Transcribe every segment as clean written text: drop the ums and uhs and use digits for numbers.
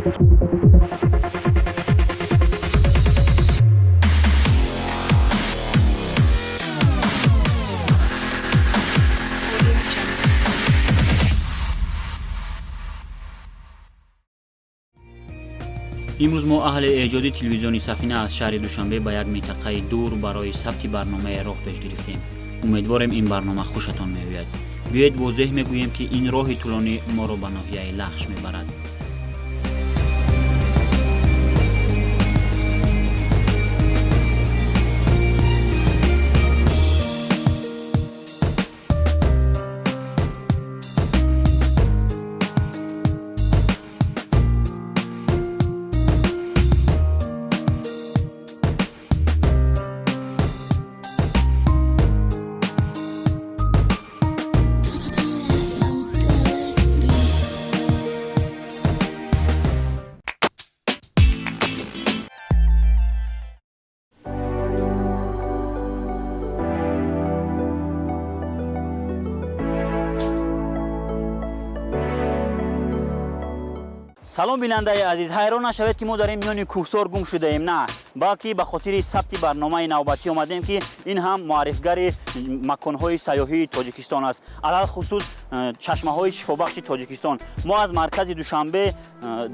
Имрӯз мо аҳли эҷоди телевизиони Сафина аз шаҳри Душанбе ба як минтақаи дур барои сабти барномаи роҳ пеш гирифтем. Умедворем, ин барнома хушатон меояд. Биёед, возеҳ мегӯем, ки ин роҳи тӯлонӣ моро ба ноҳияи Лахш мебарад. Салом, бинандаи азиз. Ҳайрон нашавед, ки мо дар ин миёни кӯҳсор гум шудаем. На, балки ба хотири сабти барномаи навбатӣ омадем, ки ин ҳам муаррифгари маконҳои сайёҳии Тоҷикистон аст, алалхусус чашмаҳои шифобахши Тоҷикистон. Мо аз маркази Душанбе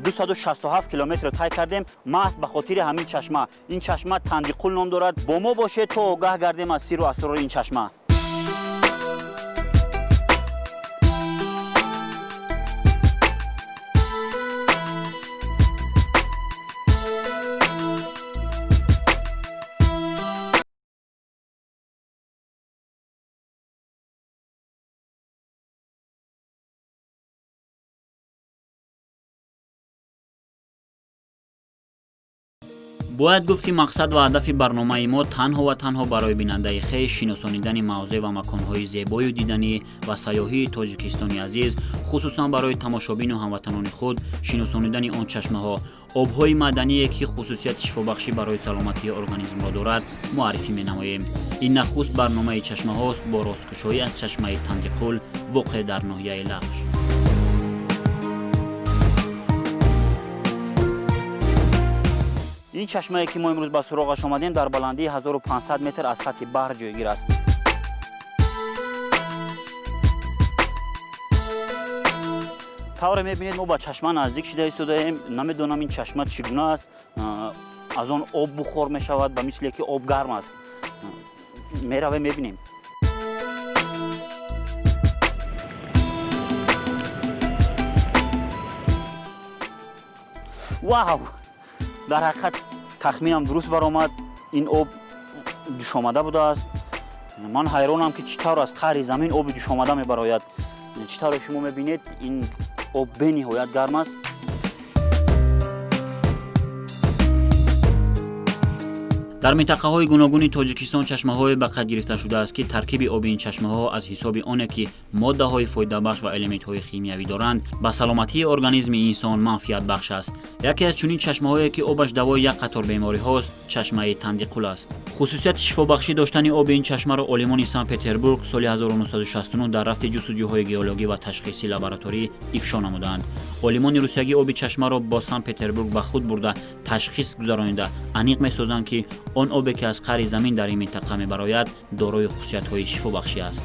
267 километрро тай кардем маҳз ба хотири ҳамин чашма. Ин чашма Тандиқул ном дорад. Бо мо бошед, то огаҳ гардем аз сирру асрори ин чашма. Бояд гуфт, ки мақсад ва ҳадафи барномаи мо танҳо ва танҳо барои бинандаи хеш шиносонидани мавзеъ ва маконҳои зебою диданӣ ва сайёҳии Тоҷикистони азиз, хусусан барои тамошобину ҳамватанони худ шиносонидани он чашмаҳо, обҳои маъдание, ки хусусияти шифобахшӣ барои саломатии организмро дорад, муаррифӣ менамоем. Ин нахуст барномаи чашмаҳост бо росткушоӣ аз чашмаи Тандиқул, воқеъ дар ноҳияи Лахш. Ин чашмае, ки мо имрӯз ба суроғаш омадем, дар баландии 1500 метр аз сатҳи баҳр ҷойгир аст. Тавре мебинед, мо ба чашма наздик шида истодаем. Намедонам, ин чашма чӣ гуна аст. Аз он об бухор мешавад, ба мисле ки об гарм аст. Меравем, мебинем. Вау, дар ҳақиқат тахминам дуруст баромад, ин об ҷӯшомада будааст. Ман ҳайронам, ки чӣ тавр аз қаъри замин оби ҷӯшомада мебарояд. Чӣ тавре шумо мебинед, ин об бениҳоят гарм аст. Дар минтақаҳои гуногуни Тоҷикистон чашмаҳое ба қайд гирифта шудааст, ки таркиби оби ин чашмаҳо аз ҳисоби оне, ки моддаҳои фоидабахш ва элементҳои химиявӣ доранд, ба саломатии организми инсон манфиатбахш аст. Яке аз чунин чашмаҳое, ки обаш давои як қатор бемориҳост, чашмаи Тандиқул аст. Хусусияти шифобахшӣ доштани оби ин чашмаро олимони Санкт Петербург соли 1969 дар рафти ҷустуҷӯҳои геологӣ ва ташхиси лабораторӣ ифшо намуданд. Олимони русиягӣ оби чашмаро бо Санкт Петербург ба худ бурда, ташхис гузаронида, аниқ месозанд, ки он обе, ки аз қаъри замин дар ин минтақа мебарояд, дорои хусусиятҳои шифобахшӣ аст.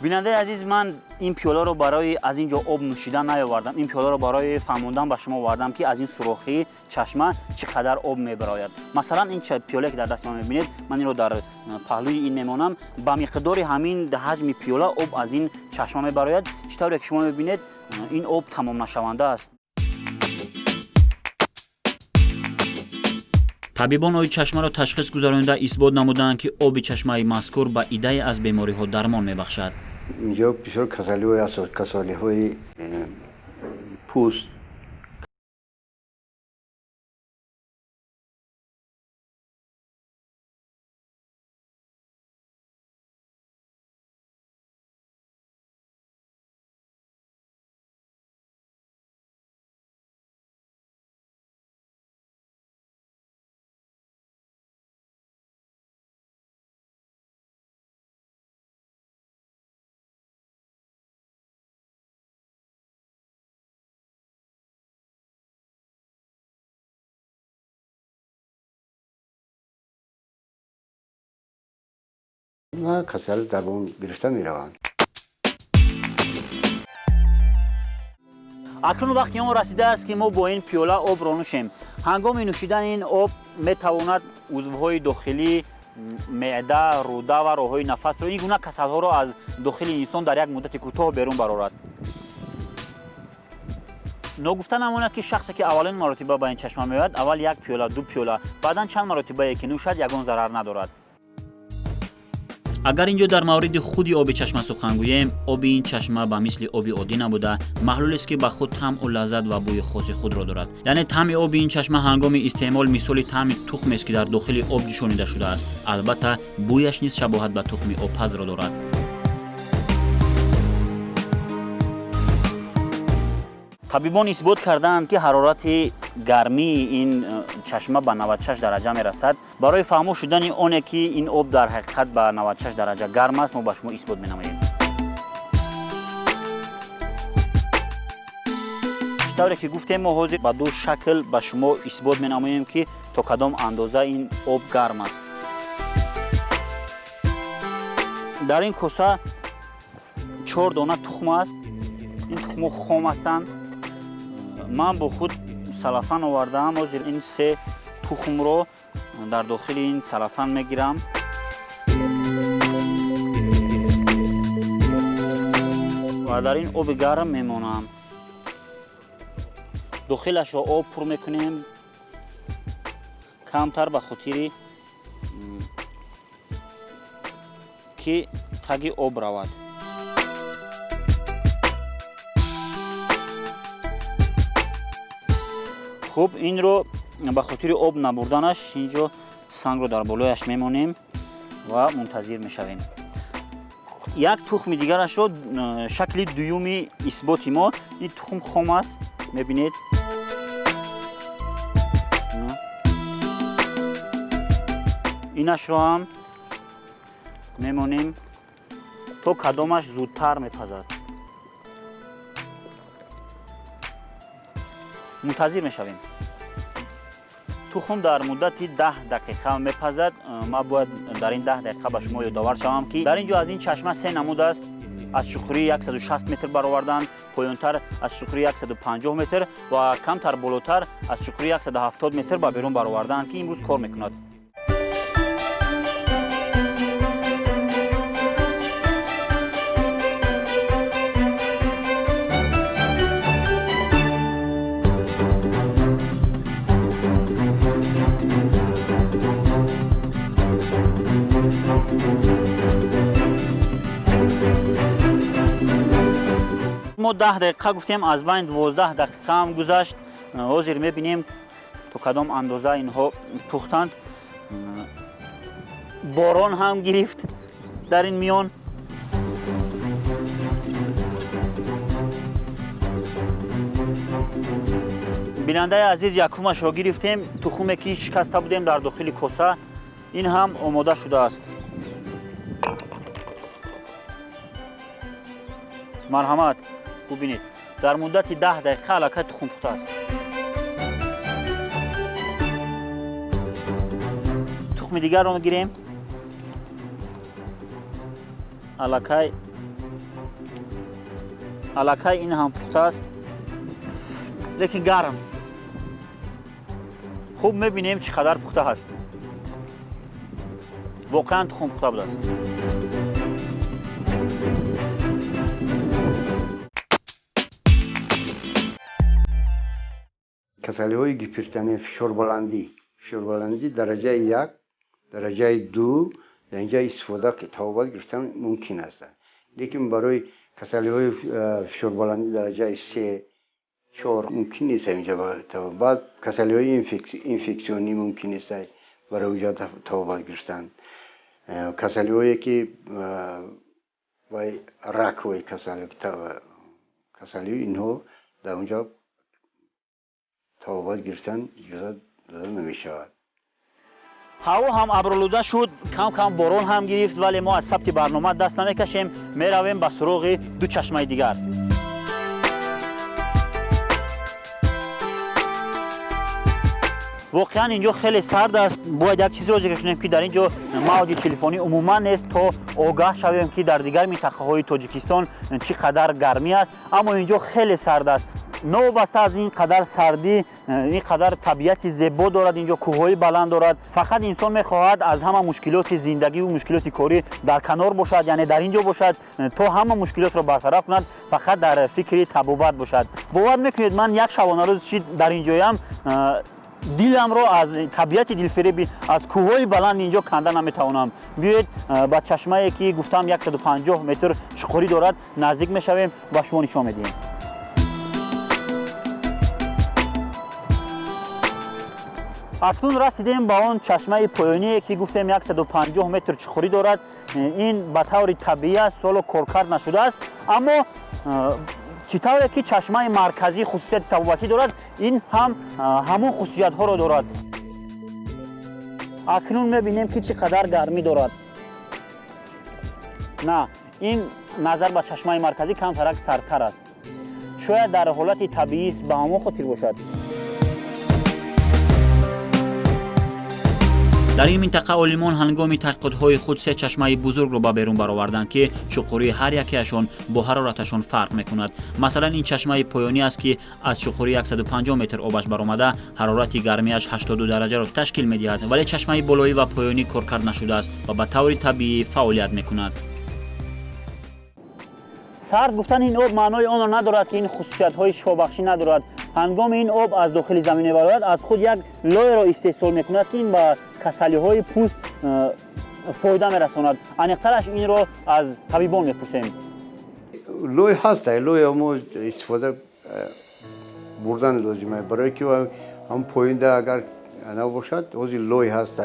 Бинандаи азиз, ман ин пиёларо барои аз ин ҷо об нӯшидан наёвардам. Ин пиёларо барои фаҳмондан ба шумо овардам, ки аз ин сурохии чашма чӣ қадар об мебарояд. Масалан, ин пиёлае, ки дар дасти ман мебинед, ман инро дар паҳлӯи ин мемонам, ба миқдори ҳамин ҳаҷми пиёла об аз ин чашма мебарояд. Чӣ тавре ки шумо мебинед, ин об тамомнашаванда аст. Табибон ои чашмаро ташхис гузаронида, исбот намуданд, ки оби чашмаи мазкур ба иддае аз бемориҳо дармон мебахшад. Инҷо бисёр касалиҳое ҳаст, касалиҳои пӯст. Ва касал дармон гирифта мераванд. Акнун вақти он расидааст, ки мо бо ин пиёла обро нӯшем. Ҳангоми нӯшидани ин об метавонад узвҳои дохилӣ, меъда, рӯда ва роҳҳои нафасро, ин гуна касалҳоро аз дохили инсон дар як муддати кӯтоҳ берун барорад. Ногуфта намонад, ки шахсе, ки аввалин маротиба ба ин чашма меояд, аввал як пиёла, ду пиёла, баъдан чанд маротибае ки нӯшад, ягон зарар надорад. Агар ин ҷо дар мавриди худи оби чашма сухан гӯем, оби ин чашма ба мисли оби оддӣ набуда, маҳлулест, ки ба худ таъму лаззат ва бӯи хоси худро дорад. Яъне таъми оби ин чашма ҳангоми истеъмол мисоли таъми тухмест, ки дар дохили об ҷӯшонида шудааст. Албатта, бӯяш низ шабоҳат ба тухми обпазро дорад. Табибон исбот кардаанд, ки ҳарорати гармии ин чашма ба 96 дараҷа мерасад. Барои фаҳмо шудани оне, ки ин об дар ҳақиқат ба 96 дараҷа гарм аст, мо ба шумо исбот менамоем. Чӣ тавре ки гуфтем, мо ҳозир ба ду шакл ба шумо исбот менамоем, ки то кадом андоза ин об гарм аст. Дар ин коса чор дона тухм аст. Ин тухмҳо хом ҳастанд. Ман бо худ салафан овардаам. Ҳозир ин се тухмро дар дохили ин салафан мегирам ва дар ин оби гарм мемонам. Дохилашро об пур мекунем камтар, ба хотири ки таги об равад. Хуб, инро ба хотири об набурданаш инҷо сангро дар болояш мемонем ва мунтазир мешавем. Як тухми дигарашро, шакли дуюми исботи мо, ин тухм хом аст, мебинед. Инашро ҳам мемонем, то кадомаш зудтар мепазад. Мунтазир мешавем. Тухм дар муддати 10 дақиқа мепазад. Ман бояд дар ин 10 дақиқа ба шумо ёдовар шавам, ки дар ин ҷо аз ин чашма се намуд аст. Аз чуқурии 160 метр бароварданд, поёнтар аз чуқурии 150 метр ва камтар болотар аз чуқурии 170 метр ба берун бароварданд, ки имрӯз кор мекунад. Мо 10 дақиқа гуфтем, аз байн 12 дақиқа ҳам гузашт. Ҳозир мебинем, то кадом андоза инҳо пухтанд. Борон ҳам гирифт дар ин миён. Бинандаи азиз, якумашро гирифтем, тухуме ки шикаста будем дар дохили коса, ин ҳам омода шудааст. Марҳамат, бубинед, дар муддати 10 дақиқа аллакай тухм пухта аст. Тухми дигарро мегирем, аллакай ин ҳам пухта аст, лекин гарм. Хуб, мебинем, чӣ қадар пухта ҳаст. Воқеан тухм пухта будааст. Касалиҳои гипертония, фишорбаландӣ, фишорбаландӣ дараҷаи як, дараҷаи ду дар инҷа истифода, табобат гирифтан мумкин аст. Лекин барои касалиҳои фишорбаландӣ дараҷаи се, чор мумкин нест инҷа. Баъд касалиҳои инфексионӣ мумкин нест барои инҷа табобат гирифтан. Касалиҳое ки вай раковый касалиҳо, инҳо дар онҷо табобат гирифтан иҷозат дода намешавад. Ҳаво ҳам абролуда шуд, кам кам борон ҳам гирифт, вале мо аз сабти барнома даст намекашем, меравем ба суроғи ду чашмаи дигар. Воқеан инҷо хеле сард аст. Бояд як чизро зикр кунем, ки дар ин ҷо мавҷи телефонӣ умуман нест, то огаҳ шавем, ки дар дигар минтақаҳои Тоҷикистон чӣ қадар гармӣ аст, аммо ин ҷо хеле сард аст. Новобаста аз ин қадар сардӣ, ин қадар табиати зебо дорад, инҷо кӯҳҳои баланд дорад. Фақат инсон мехоҳад аз ҳама мушкилоти зиндагиву мушкилоти корӣ дар канор бошад, яъне дар ин ҷо бошад, то ҳама мушкилотро бартараф кунад, фақат дар фикри табобат бошад. Бовар мекунед, ман як шабонарӯз чи дар ин ҷоям, диламро аз табиати дилфиреби, аз кӯҳҳои баланд инҷо канда наметавонам. Биёед, ба чашмае, ки гуфтам 150 метр чуқурӣ дорад, наздик мешавем ва шумо нишон медиҳем. Акнун расидем ба он чашмаи поёние, ки гуфтем 150 метр чуқурӣ дорад. Ин ба таври табиӣ аст, ҳоло коркард нашудааст, аммо чӣ тавре ки чашмаи марказӣ хусусияти табобатӣ дорад, ин ҳам ҳамон хусусиятҳоро дорад. Акнун мебинем, ки чӣ қадар гармӣ дорад. На, ин назар ба чашмаи марказӣ камтарак сардтар аст. Шояд дар ҳолати табиист, ба ҳамон хотир бошад. Дар ин минтақа олимон ҳангоми таҳқиқотҳои худ се чашмаи бузургро ба берун бароварданд, ки чуқурии ҳар якеашон бо ҳарораташон фарқ мекунад. Масалан, ин чашмаи поёнӣ аст, ки аз чуқурии 150 метр обаш баромада, ҳарорати гармиаш 82 дараҷаро ташкил медиҳад, вале чашмаи болоӣ ва поёнӣ коркард нашудааст ва ба таври табиӣ фаъолият мекунад. Сард гуфтани ин об маънои онро надорад, ки ин хусусиятҳои шифобахшӣ надорад. Ҳангоми ин об аз дохили замин мебарояд, аз худ як лоеро истеҳсол мекунад, ки ин ба касалиҳои пӯст фоида мерасонад. Аниқтараш инро аз табибон мепурсем. Лой ҳаст, лой мо истифода бурдан лозима, барое ки ҳам поинда агар набошад, ҳозир лой ҳаст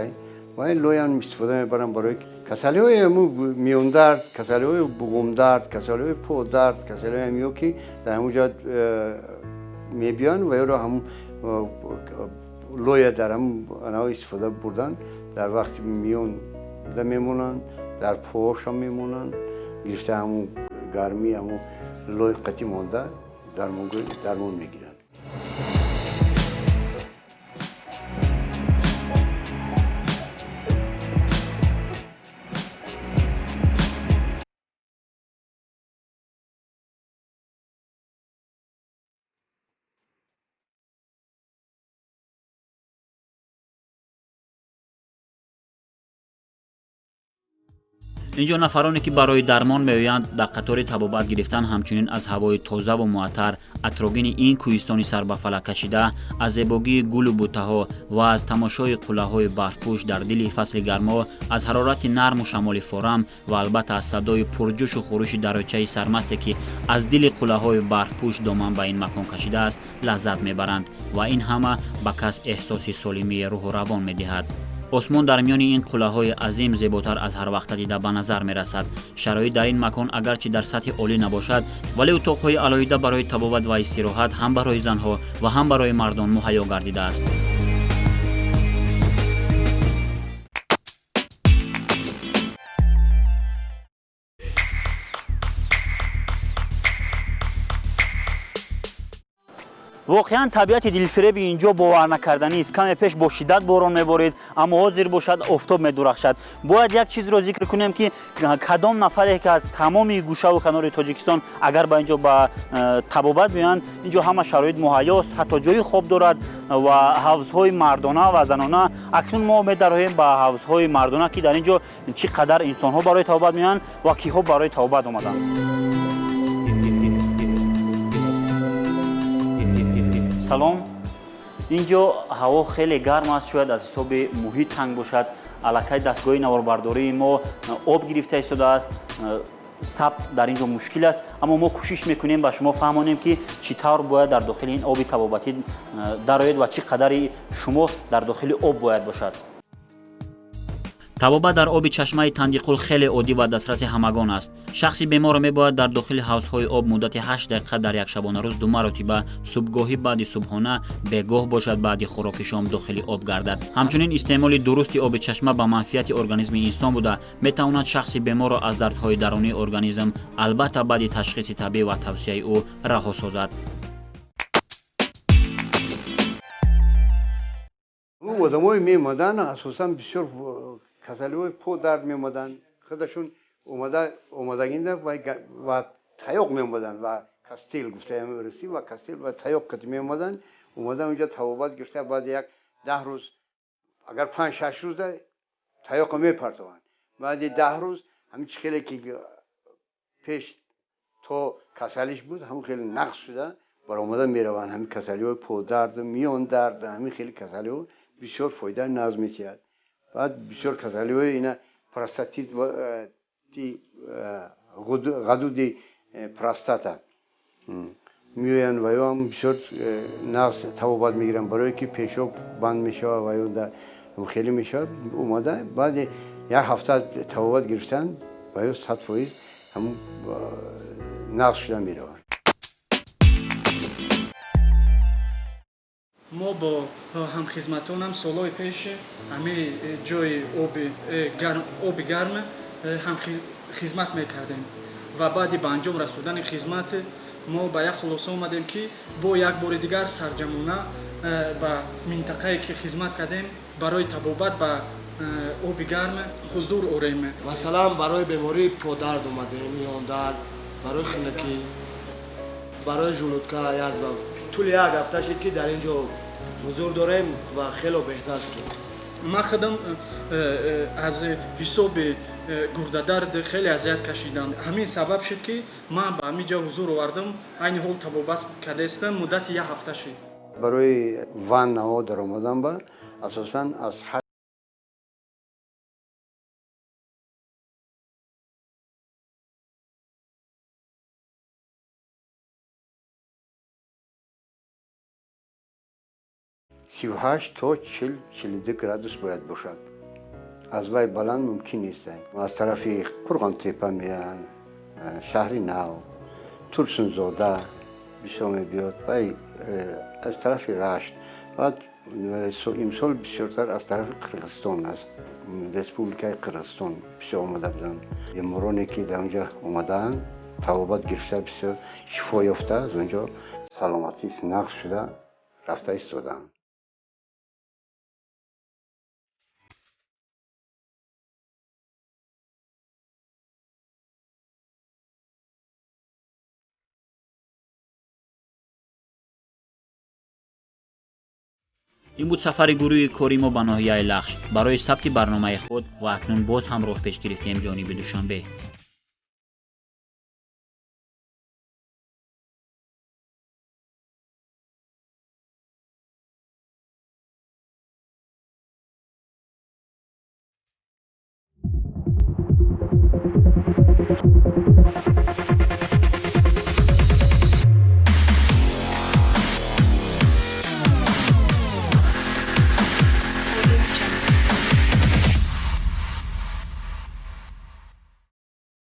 ва ин лоям истифода мебарам барои касалиҳои миёндард, касалиҳои буғумдард, касалиҳои подард, касалиҳои ҳамиё, ки дар ҳамон ҷо мебиёнд ва ёро ҳамун лоя дар ҳамун истифода бурдан, дар вақти миёнда мемонанд, дар поҳошам мемонанд, гирифта ҳамун гармӣ, ҳамун лои қатӣ монда дармон мегиранд. Инҷо нафароне, ки барои дармон меоянд, дар қатори табобат гирифтан ҳамчунин аз ҳавои тозаву муаттар, атрогини ин кӯҳистони сарбафалак кашида, аз зебогии гулу буттаҳо ва аз тамошои қуллаҳои барфпӯш дар дили фасли гармо, аз ҳарорати нарму шамоли форам ва албатта аз садои пурҷӯшу хурӯши дарёчаи сармасте, ки аз дили қуллаҳои барфпӯш доман ба ин макон кашидааст, лаззат мебаранд ва ин ҳама ба кас эҳсоси солимии рӯҳу равон медиҳад. Осмон дар миёни ин қуллаҳои азим зеботар аз ҳар вақта дида ба назар мерасад. Шароит дар ин макон агарчи дар сатҳи олӣ набошад, вале утоқҳои алоҳида барои табобат ва истироҳат ҳам барои занҳо ва ҳам барои мардон муҳайё гардидааст. Воқеан табиати дилфиреби инҷо боварнакарданист. Каме пеш бо шиддат борон меборид, аммо ҳозир бошад, офтоб медурахшад. Бояд як чизро зикр кунем, ки кадом нафаре, ки аз тамоми гӯшаву канори Тоҷикистон агар ба инҷо ба табобат биёянд, инҷо ҳама шароит муҳайёст, ҳатто ҷои хоб дорад ва ҳавзҳои мардона ва занона. Акнун мо медароем ба ҳавзҳои мардона, ки дар инҷо чӣ қадар инсонҳо барои табобат меоянд ва киҳо барои табобат омаданд. Салом. Инҷо ҳаво хеле гарм аст, шояд аз ҳисоби муҳит танг бошад. Аллакай дастгоҳи наворбардории мо об гирифта истодааст, сабт дар ин ҷо мушкил аст, аммо мо кӯшиш мекунем ба шумо фаҳмонем, ки чӣ тавр бояд дар дохили ин оби табобатӣ дароед ва чӣ қадари шумо дар дохили об бояд бошад. Табобат дар оби чашмаи Тандиқул хеле оддӣ ва дастраси ҳамагон аст. Шахси беморро мебояд дар дохили ҳавзҳои об муддати 8 дақиқа дар як шабонарӯз ду маротиба, субҳгоҳӣ баъди субҳона, бегоҳ бошад баъди хӯроки шом дохили об гардад. Ҳамчунин истеъмоли дурусти оби чашма ба манфиати организми инсон буда, метавонад шахси беморро аз дардҳои дарунии организм, албатта баъди ташхиси табиб ва тавсияи ӯ, раҳо созад. Одамое меомаданд, асосан бисёр касалиҳои по дард меомаданд. Худашон омадагинда ва таёқ меомаданд ва кастил гуфтаем русӣ ва кастил ва таёқ кати меомаданд. Омада онҷо табобат гирифта, баъд як 10 рӯз, агар 5-6 рӯза таёқро мепартованд. Баъди 10 рӯз ҳамин чи хеле ки пеш то касалиш буд, ҳамин хеле нақс шуда баромада мераванд. Ҳамин касалиҳои подард, миёндард, ҳамин хеле касалиҳо бисёр фоида нағз метиҳад. Баъд бисёр касалиҳои ина простатит ва ғадуди простата меоянд ва ё ҳам бисёр нағз табобат мегиранд, барое ки пешоб банд мешавад ва ё хеле мешавад. Омада баъди як ҳафта табобат гирифтан ва ё 100% ҳамун нағз шуда мераванд. Мо бо ҳамхизматонам солҳои пеш ҳамин ҷои оби гарм ҳамхизмат мекардем ва баъди ба анҷом расодани хизмат мо ба як хулоса омадем, ки бо як бори дигар сарҷамона ба минтақае ки хизмат кардем барои табобат ба оби гарм ҳузур орем. Масалан, барои бемории подард омадем, миёндард, барои хунукӣ, барои желудка, язва. Тӯли як ҳафта шид, ки дар ин ҷо ҳузур дорем ва хело беҳтар шудем. Ман худам аз ҳисоби гурдадард хеле азият кашидам. Ҳамин сабаб шуд, ки ман ба ҳамин ҷо ҳузур овардам. Айни ҳол табобат кардастам, муддати як ҳафта шуд. Барои ваннаҳо даромадан ба асосан аз 38 то 40-42 градус бояд бошад. Аз вай баланд мумкин нест. Аз тарафи Қурғонтепа меянд, шаҳри Нав, Турсунзода бисёр мебиёд, вай аз тарафи Рашт. Баъд имсол бисёртар аз тарафи Қирғизистон, аз Республикаи Қирғизистон бисёр омада буданд. Бемороне ки дар онҷо омадаанд, табобат гирифта, бисёр шифо ёфта, аз онҷо саломатӣ нақс шуда рафта истодаанд. Ин буд сафари гурӯҳи кори мо ба ноҳияи Лахш барои сабти барномаи худ ва акнун боз ҳам роҳ пеш гирифтем ҷониби Душанбе.